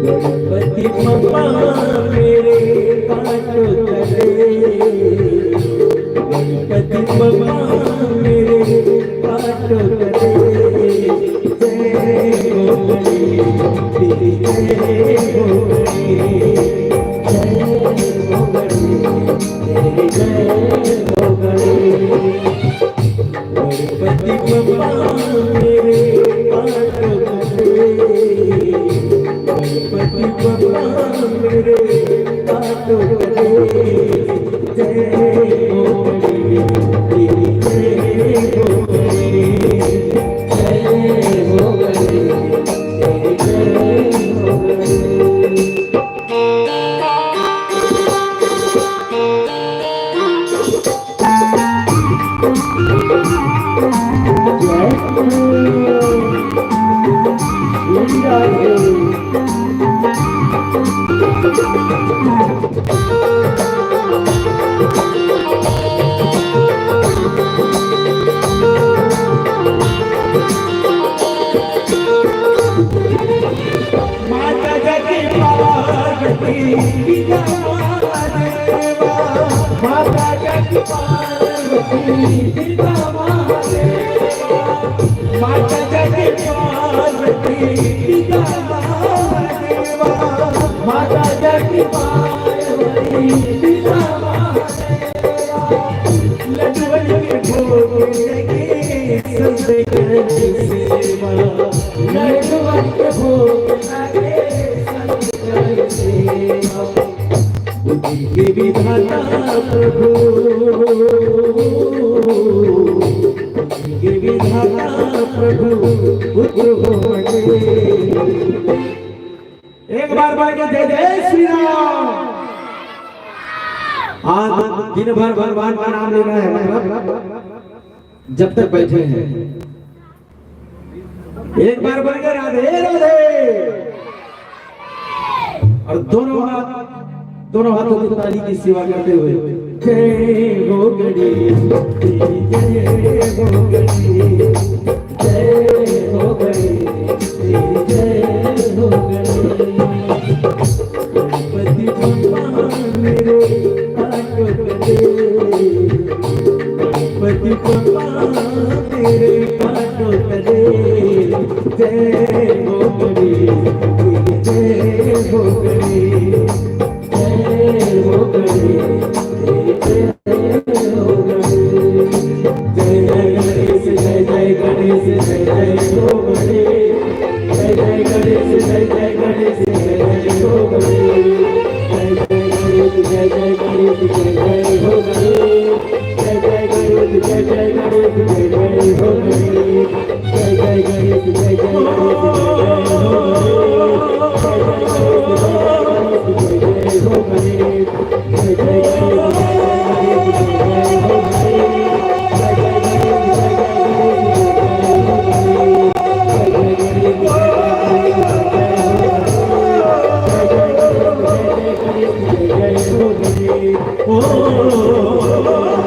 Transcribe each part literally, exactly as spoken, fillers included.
गणपति बप्पा मेरे पाटो करे, गणपति बप्पा मेरे पाटो करे। जय हो गणेश, तेरी जय हो गणेश, जय हो गणेश, तेरी जय हो गणेश। गणपति बप्पा मेरे पाटो करे, गणपति बप्पा मेरे पाटो करे। जय हो गणेश, जय हो गणेश, जय हो गणेश, जय हो गणेश। माता जाके पार्वती पिता महादेवा, माता जाके पार्वती पिता महादेवा, माता जाके पार्वती पिता महादेवा, माता जाके पार्वती पिता महादेवा। लड्डुअन के भोग लगे शंकर सेवा, लड्डुअन के भोग लगे शंकर सेवा। बुद्धि के विधाता प्रभु, बुद्धि के विधाता प्रभु, पुत्र हो बने। एक बार बोल के जय जय श्री राम। आज दिन भर भगवान का नाम लेना है, मतलब जब तक बैठे हैं। एक बार बोल के राधे राधे। और दोनों हाथ, दोनों हाथों की ताली की सेवा करते हुए जय हो गणेश, जय हो गणेश। जय हो गणेश, जय हो गणेश। गणपति बप्पा मेरे पाटो करे, गणपति बप्पा मेरे पाटो करे। जय हो गणेश, जय हो गणेश, जय हो गणेश, जय जय गणेश, जय जय गणेश, जय जय हो गणेश। जय जय गणेश, जय जय गणेश, जय जय हो गणेश। जय जय गणेश, जय जय गणेश, जय जय हो गणेश। जय जय गणेश, जय जय गणेश, जय जय हो गणेश। जय जय गणेश, जय जय गणेश, जय जय हो गणेश। जय जय गणेश, जय जय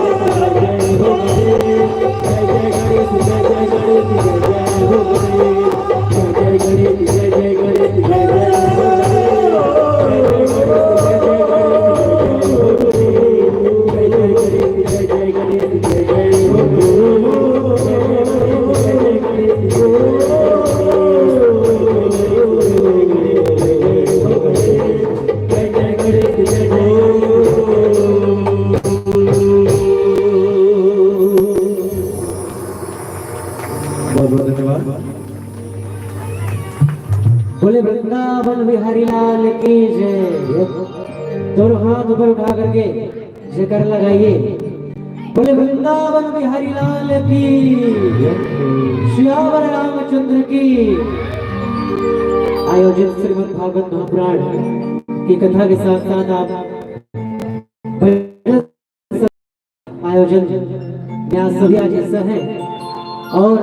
गणेश, जय जय हो गणेश। बहुत बहुत धन्यवाद। बोले वृंदावन बिहारी लाल की जय। दोनों हाथ ऊपर उठा करके जयकार लगाइए। बोले वृंदावन बिहारी लाल की, सियावर रामचंद्र की। आयोजित श्रीमद् भागवत महापुराण की कथा के साथ साथ आप आयोजन यहाँ सभी आज हिस्सा है और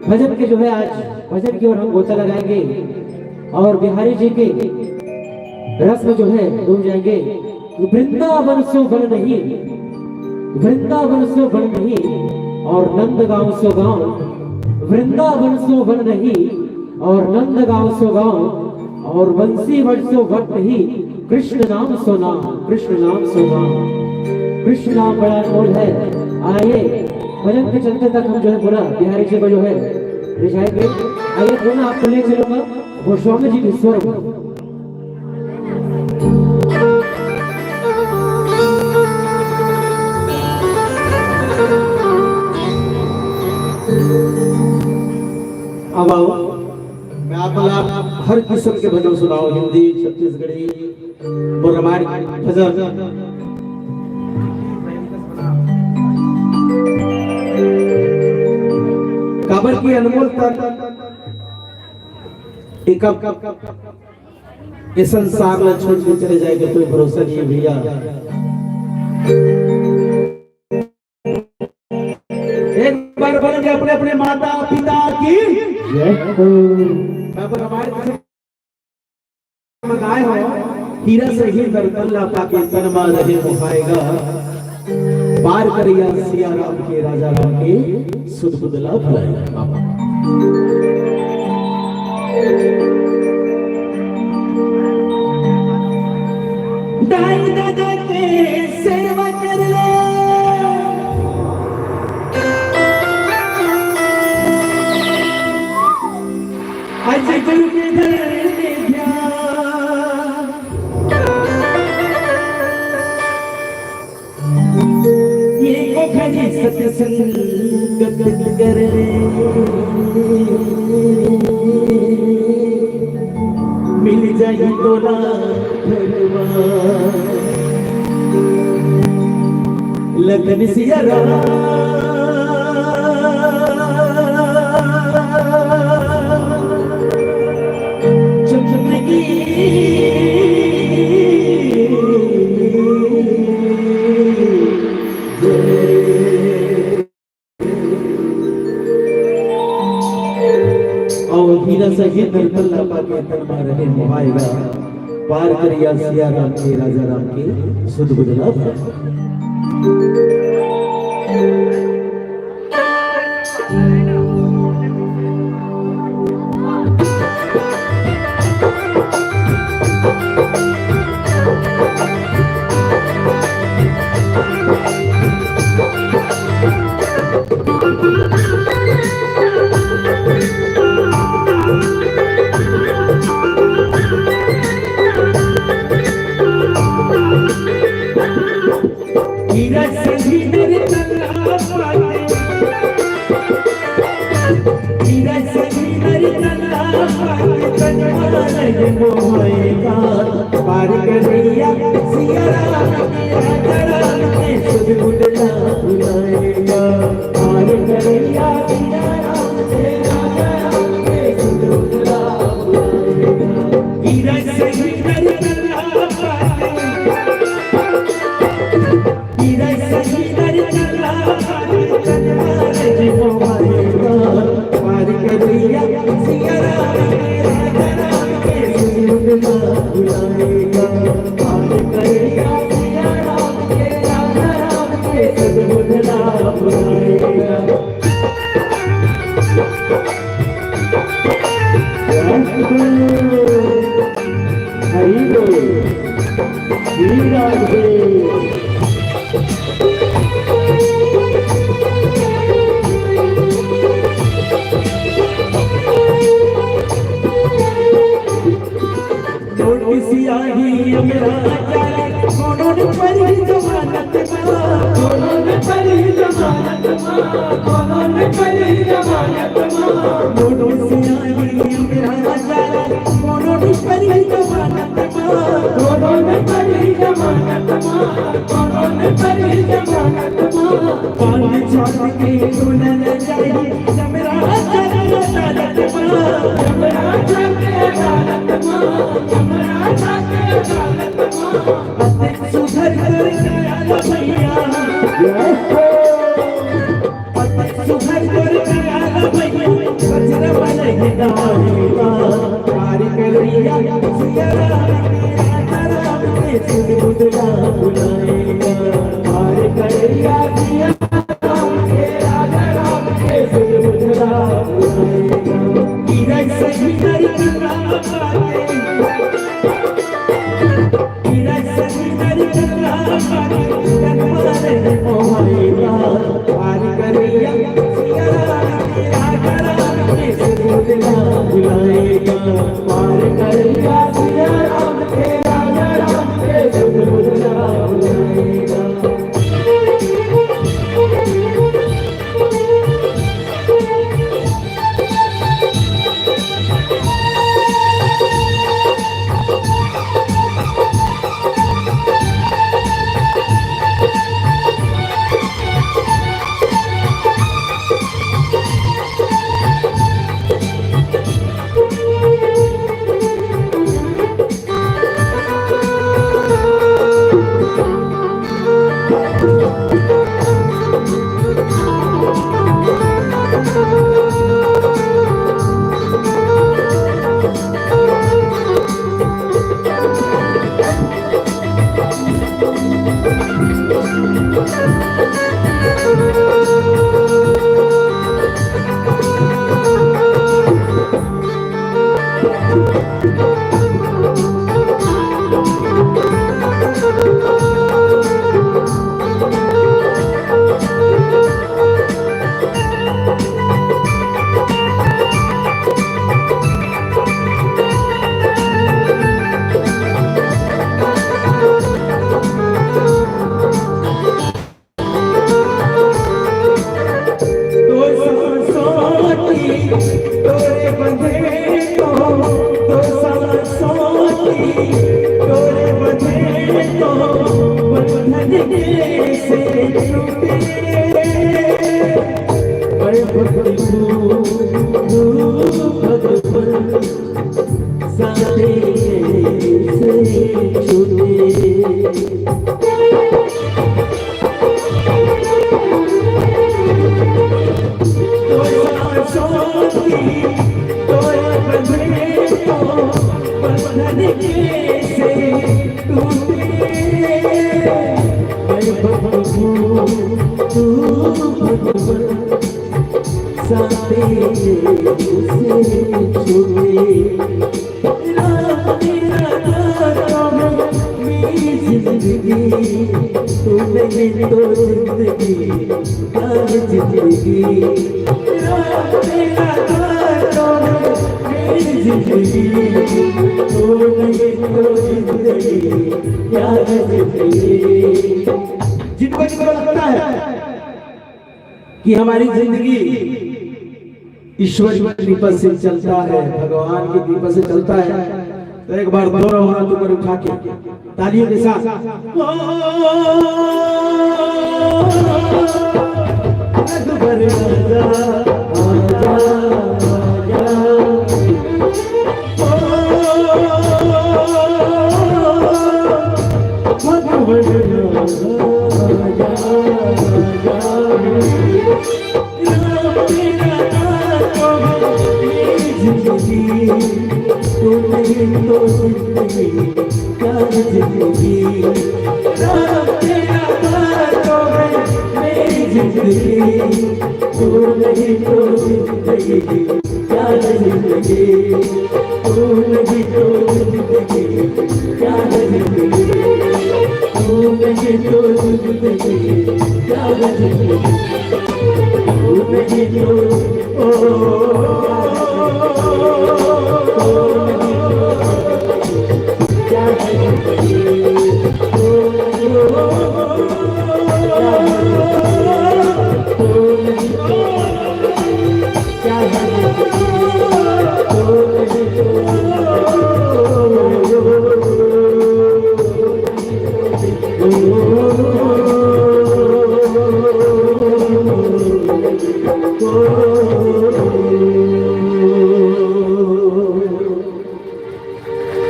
भजन के जो है, आज भजन की ओर हम गोता लगाएंगे और बिहारी जी के रस में जो है डूब जाएंगे। वृंदावन सो वन नहीं, वृंदावन सो वन नहीं, और नंदगांव सो गांव। वृंदावन सो वन नहीं, और नंदगांव सो गांव, और वंशी वट सो वट नहीं, कृष्ण नाम सो नाम, कृष्ण नाम सो नाम। कृष्ण नाम बड़ा अनमोल है। आइए, भजन के चलते तक हम जो है बोला, बिहारी जी को जो है रिझाएंगे। आइए, बोला आपको ले चलूंगा गोस्वामी जी के स्वर में। अब आओ, मैं आप हर किस्म के भजन सुनाओ, हिंदी, छत्तीसगढ़ी, बोरमार भजन। काबर की अनमोल तन एक, ये संसार ला छोड़ के चले जाए के कोई भरोसा नहीं है भैया। एक बार बोलेंगे अपने अपने माता पिता की जय हो। मैं बोला, हमारे किसी में गाय हो, हीरा सही दर्पण ला पाके तन मा रहे मोहाएगा। पार करिया सिया राम के, राजा राम के, सुध बुध ला भुलाएगा। बाबा। दाई दादा के सेवा कर ले। आज गुरु के घर में ध्यान। ये घड़ी सत्संगत कर ले। मिल जाई तोला भगवान। लखन सिया राम। चुप चुप की। अउ हीरा सही दर्पण ला पाके तन मा रहे मोहाएगा। पार करिया सिया राम के, राजा राम के, सुध बुध ला भुलाएगा। हीरा सही दर्पण ला पाके, हीरा सही दर्पण ला पाके, तन मा रहे मोहाएगा। पार करिया सिया राम के, राजा राम के, सुध बुध ला भुलाएगा। पार करिया सिया राम के, राजा राम के, सुध बुध ला भुलाएगा। हीरा सही दर्पण ला पाके, हरि बोल। श्री राधे। नोटिस आही हमरा जाने, कोनो न परी जमानत मा, कोनो न परी जमानत मा, कोनो न परी जमानत मा। नोटिस आही हमरा जाने, कोनो न परी जमानत मा, कोनो न परी जमानत मा, कोनो न परी जमानत मा। पानी छाप के दुल्हन जाई, हमरा जाने अदालत मा, हमरा जाने अदालत मा, हमरा जाने अदालत मा। अतिक सुघर कर काया भैया। जय हो। अतिक सुघर कर काया भैया। जिनको जिनको लगता है कि हमारी जिंदगी ईश्वर की कृपा से चलता है, भगवान की कृपा से चलता है, तो एक बार दोनों हाथ ऊपर उठा के तालियों के साथ।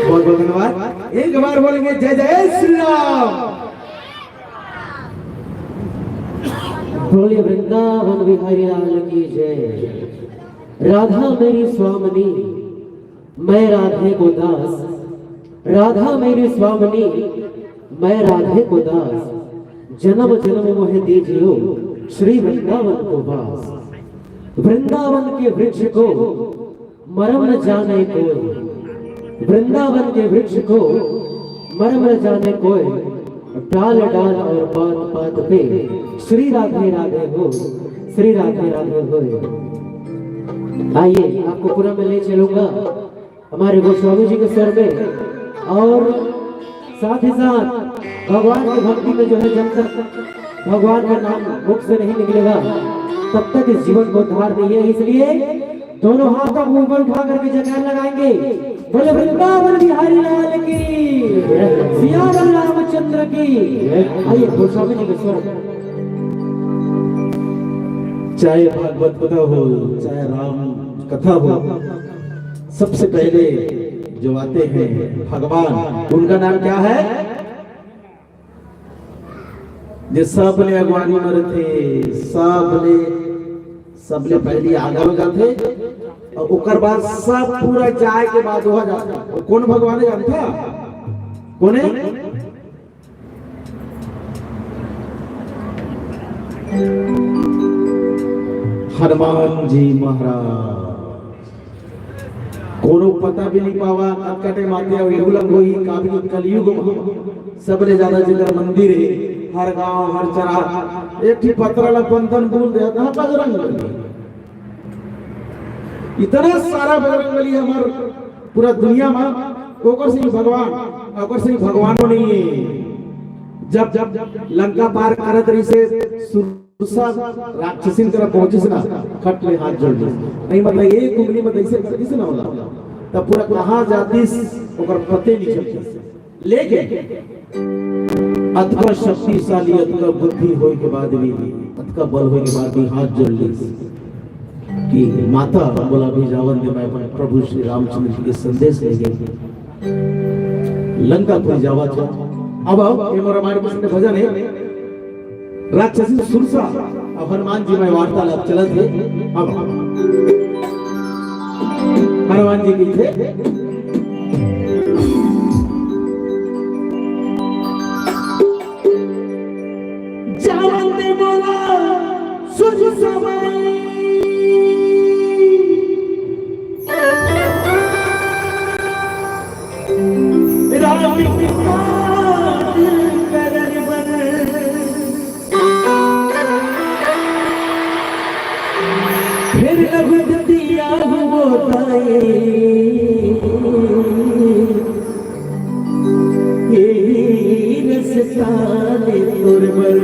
बहुत बहुत धन्यवाद। एक बार बोलेंगे जय जय श्री राम। बोलिए वृंदावन बिहारी लाल की जय। राधा मेरी स्वामिनी, मैं राधे को दास। राधा मेरी स्वामिनी, मैं राधे को दास। जन्म जन्म मोहे दीजियो, श्री वृंदावन को वास। वृंदावन के वृक्ष को मरम न जाने कोई, वृंदावन के वृक्ष को मरम न जाने कोई, डाल डाल और पात पात पे श्री राधे राधे हो, श्री राधे राधे हो। आइए, आपको पूरा मैं ले चलूंगा हमारे गोस्वामी जी के स्वर में, और साथ ही साथ भगवान की भक्ति में जो है, जब तक भगवान का नाम मुख से नहीं निकलेगा, तब तक इस जीवन को उद्धार नहीं है। इसलिए दोनों हाथों को ऊपर उठा करके जयकार लगाएंगे। बोले वृंदावन बिहारी लाल की, सियावर रामचंद्र की। आइए, गोस्वामी जी के स्वर। चाहे भागवत कथा हो, चाहे राम कथा हो, सबसे पहले जो आते हैं भगवान, उनका नाम क्या है? जे सबले अगवानी म रथे, सबले, सबले पहली आगा हो जाथे, और ओकर बाद सब पूरा जाए के बाद वह जाथे। वो कौन भगवान है जानता? कौन है? हनुमान जी महाराज। कोनो पता भी नहीं पावा, अतका टाइम आते अउ एहू लंग होई, का भी कलयुग म सबले ज्यादा जेकर मंदिर हे, हर गांव, हर चरा, एक ठी पतरा ला बंधन बोल दे, कहाँ बजरंग बली? इतना सारा बजरंग बली हमर पूरा दुनिया म, ओकर से ही भगवान, ओकर से ही भगवानो नहीं है। जब, जब लंका पार करत रहिसे, सुरसा राक्षसिन करा पहुंचिस ना, खट ले हाथ जोड़ लिस। नहीं मतलब एक उंगली में ऐसे कर दिस ना होला, तब पूरा कहाँ जातिस, ओकर पते नहीं चलतिस। लेकिन अतका शक्तिशाली, अतका बुद्धि होए के बाद भी, अतका बल होए के बाद भी हाथ जोड़ लिस कि माता, मोला भी जावन दे, मैं अपन प्रभु श्री रामचंद्र जी के संदेश ले गई। लंकापुरी जावत हो। अब आओ, ये मोर रामायण कृष्ण भजन है। राक्षसी सुरसा अउ हनुमान जी में वार्तालाप चलत हे। अब हनुमान जी कहिथे, जावन दे मोला सुरसा माई। राम के काज करन बर। फिर रघुपति आए वो ताई, यही रस्ता ले तोर बर।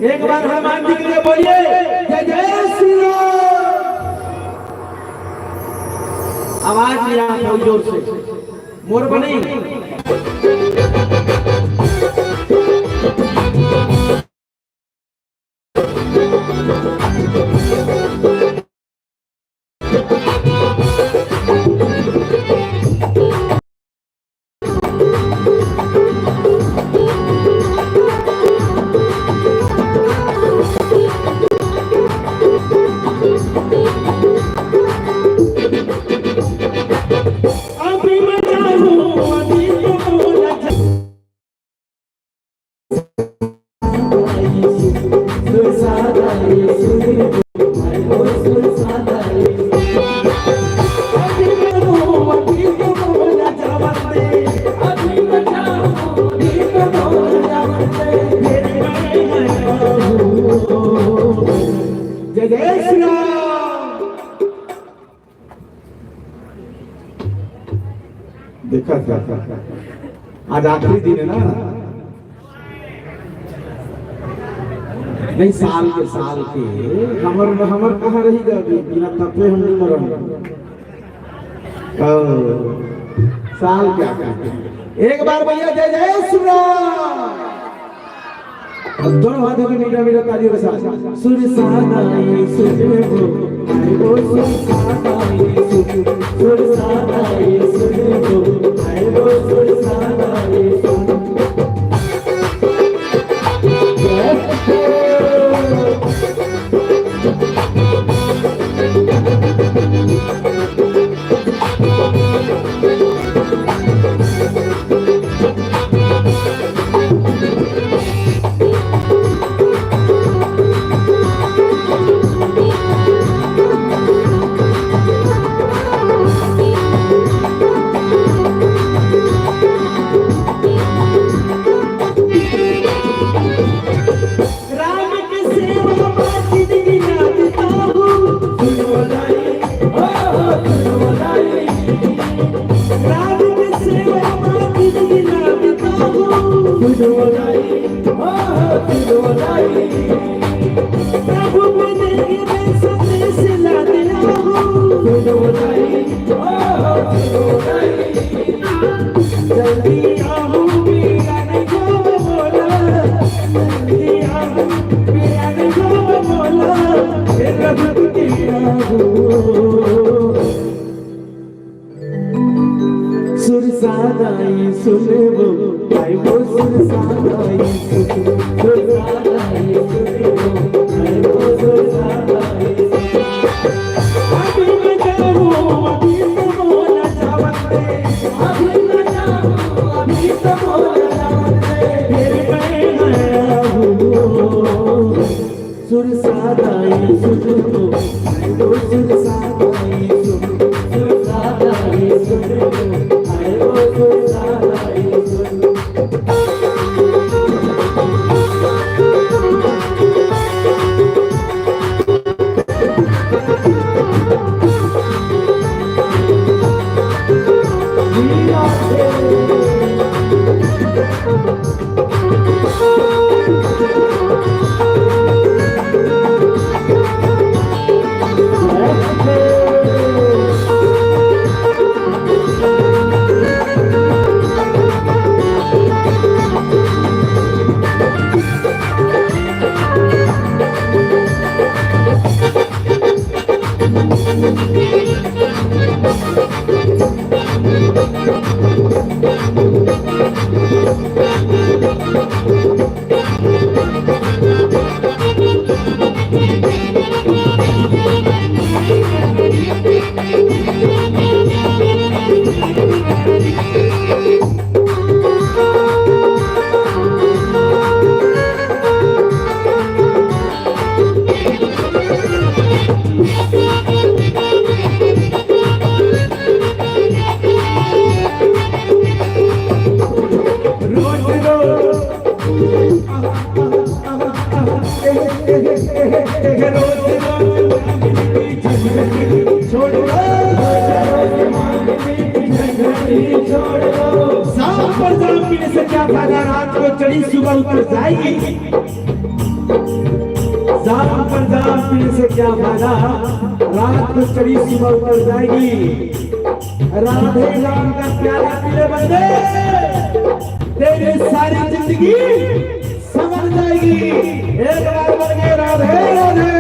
एक बार हनुमान जी के लिए बोलिए, जय जय श्री राम। आवाज नहीं आ रहा जोर से। मोर बनी। जय जय श्री राम। देखा था, आज आखिरी दिन है ना। नहीं, साल के, साल के। हमर, हमर कहाँ रही गा अभी? बिना तपे हम नहीं मरम। ओ, साल के आखिरी दिन। एक बार बोलिए, जय जय श्री राम। अब दोनों हाथों की मीठा मीठा तालियों के साथ। सुर सानाई सुर वो, आए वो सुर सानाई सुर, सुर सानाई सुर वो, आए वो सुर सानाई सुर। सुरसादाई सुनबो, आइबो सुरसादाई सुनबो, सुरसादाई सुनबो, आइबो सुरसादाई सुनबो। अभी न जाऊँ, अभी तो मोला जावन दे, अभी न जाऊँ, अभी तो मोला जावन दे, फिर मैं आऊँ। सुरसादाई सुनबो, आइबो सुरसादाई सुनबो, सुरसादाई सुनबो, आइबो सुरसादाई सुनबो। शाम पर जाम पीने से क्या फायदा, रात को चढ़ी सुबह उतर जाएगी। शाम पर जाम पीने से क्या फायदा, रात को चढ़ी सुबह उतर जाएगी। राधे राम का प्याला पी ले बंदे, तेरी सारी जिंदगी संवर जाएगी। एक बार बोल के राधे राधे।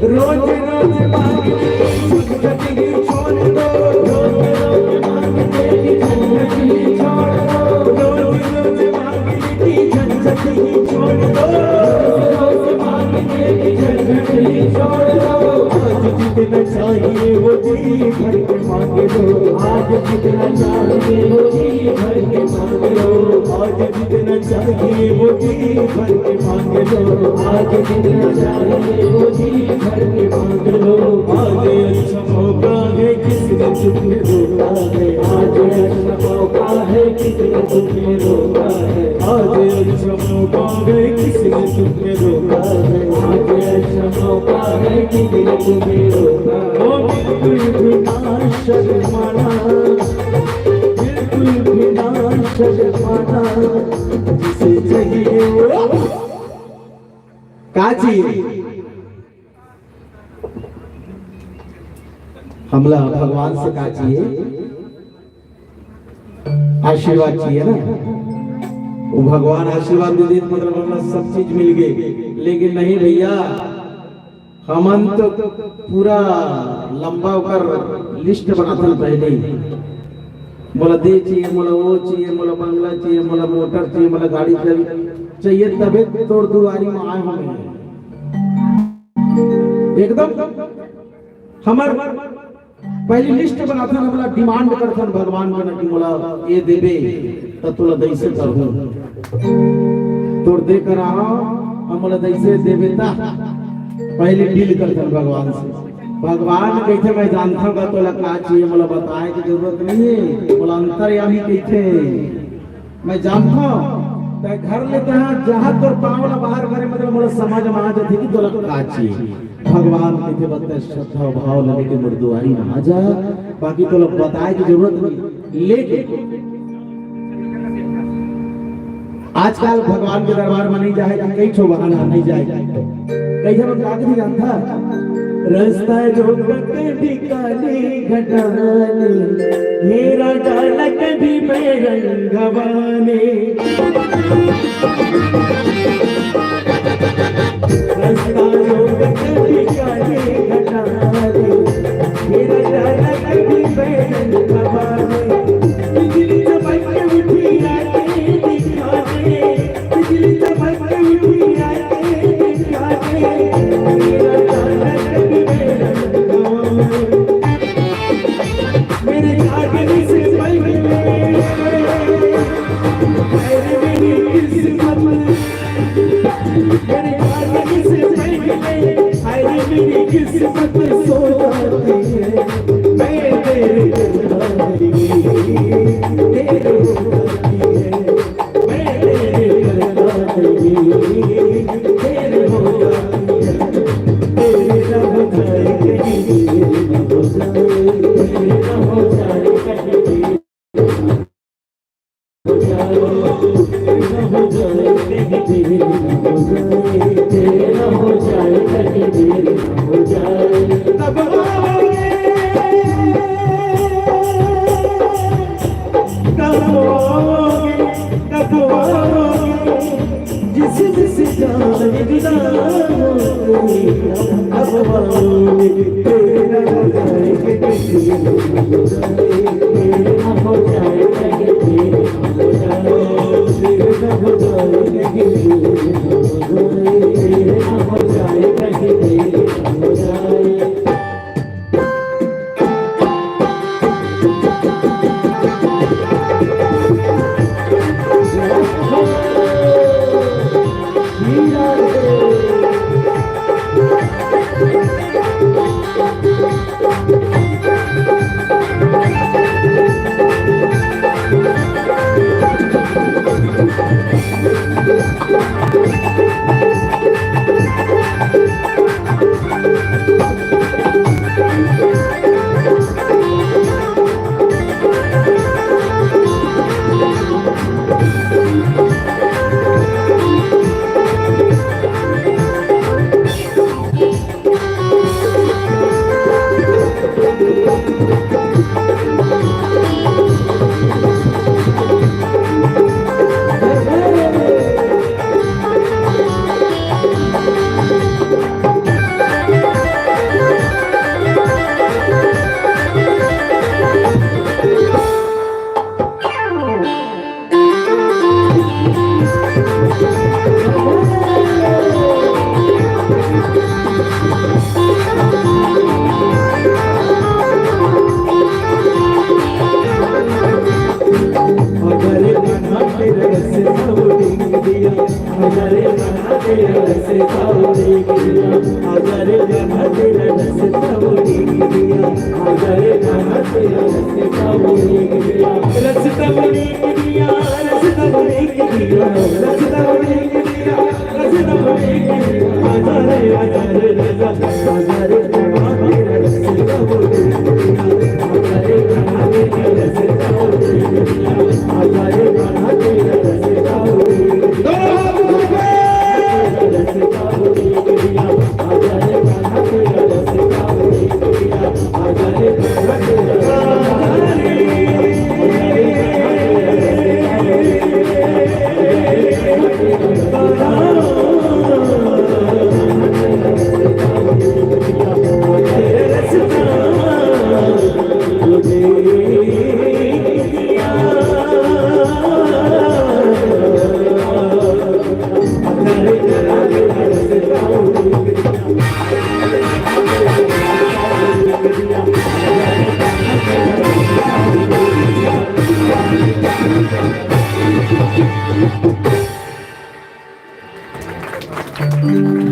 रोज रोज मांगने की झंझट ही छोड़ दो, रोज रोज मांगने की झंझट ही छोड़ दो, रोज रोज मांगने की झंझट ही छोड़ दो, रोज रोज मांगने की झंझट ही छोड़ दो। आज जितना चाहिए वो जी भर के मांग लो, आज जितना चाहिए वो जी भर के मांग लो, आज जितना चाहिए वो जी भर के मांग लो, आज जितना चाहिए वो जी भर के मांग लो। आज अच्छा मौका है, किसने तुम्हें रोका है, आज अच्छा मौका है, किसने तुम्हें रोका है, आज अच्छा मौका है, किसने तुम्हें रोका है, आज अच्छा मौका है, किसने तुम्हें रोका है। ओ बिल्कुल भी ना शर्माना, बिल्कुल भी ना शर्माना, जिसे चाहिए वो। का चाहिए? हमला भगवान से का चाहिए? आशीर्वाद चाहिए ना। वो भगवान आशीर्वाद दे दे, मतलब हमला सब चीज मिल गई। लेकिन नहीं भैया, हमन तो पूरा लंबा ओकर लिस्ट बनाथन पहले ही। मोला दे चाहिए, मोला वो चाहिए, मोला बंगला चाहिए, मोला मोटर चाहिए, मोला गाड़ी चाहिए, चाहिए, तबे तोर दुआरी में आए हमें। एकदम हमर पहली लिस्ट बनाथन, हमला डिमांड करथन भगवान करा कि मोला ये देबे त तोला दैसे करहूं, तोर दे करा हमला दैसे देबे त पहली डील करथन भगवान से। भगवान कहिथे, मैं जानथंव गा तोला का चाहिए, मोला बताए के जरूरत नहीं है, मोला अंतर्यामी कहिथे। मैं जानथंव, तैं घर ले तहां जहां तोर पांव ला बाहर करे, मतलब मोला समझ में आ जाथे कि तोला का चाहिए। भगवान कहिथे, बता श्रद्धा भाव लगे के मोर दुआरी में आ जा, बाकी तोला बताए की जरूरत नहीं। लेकिन आजकल भगवान के दरबार में नहीं जाए, कई ठो बहाना नहीं जाए। कई झन का कथे जानथा, रास्ता रोक कभी काली घटाने, घेरा डाला कभी बैरंगवा ने। रास्ता रोक कभी काली घटाने, घेरा डाला कभी बैरंगवा ने। बिजली चमक उठी आके दिखा दे, बिजली चमक उठी आके दिखा दे। मेरे जागने से पहले, अरे मेरी किस्मत, मेरे जागने से पहले, अरे मेरी किस्मत सो जाती है। मैं तेरे करता नहीं, तेरे हो जाती है।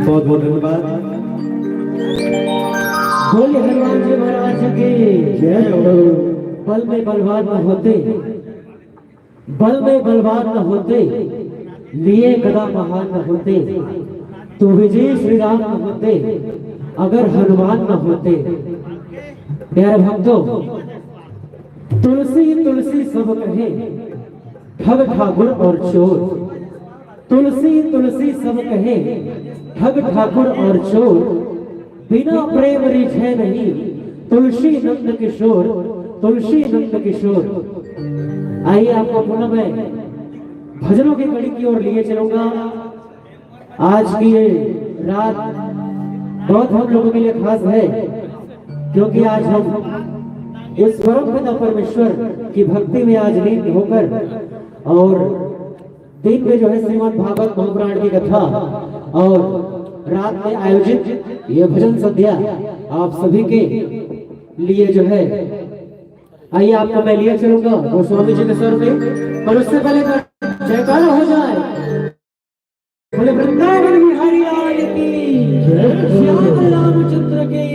बहुत बहुत धन्यवाद। बोले हनुमान जी महाराज की जय हो। बल में बलवान न होते, बल में बलवान न होते, लिए गदा महान न होते, तो विजय श्री राम न होते, अगर हनुमान न होते। प्यारे भक्तों, तुलसी तुलसी सब कहे, ठग ठाकुर और चोर। तुलसी तुलसी सब कहे, ठग ठाकुर और चोर। बिना प्रेम रिझे नहीं, तुलसी नंद किशोर, तुलसी नंद किशोर। आइए, आपको पुनः मैं भजनों की कड़ी की ओर लिए चलूंगा। आज की ये रात बहुत हम लोगों के लिए खास है, क्योंकि आज हम उस परम पिता परमेश्वर की भक्ति में आज लीन होकर और दिन में जो है श्रीमद् भागवत महापुराण की कथा और रात में आयोजित ये भजन संध्या आप सभी के लिए जो है, आइए, आपको मैं लिए चलूंगा गोस्वामी जी के स्वर में, पर उससे पहले जयकारा हो जाए। बोले वृंदावन बिहारी लाल की, श्याम रामचंद्र की।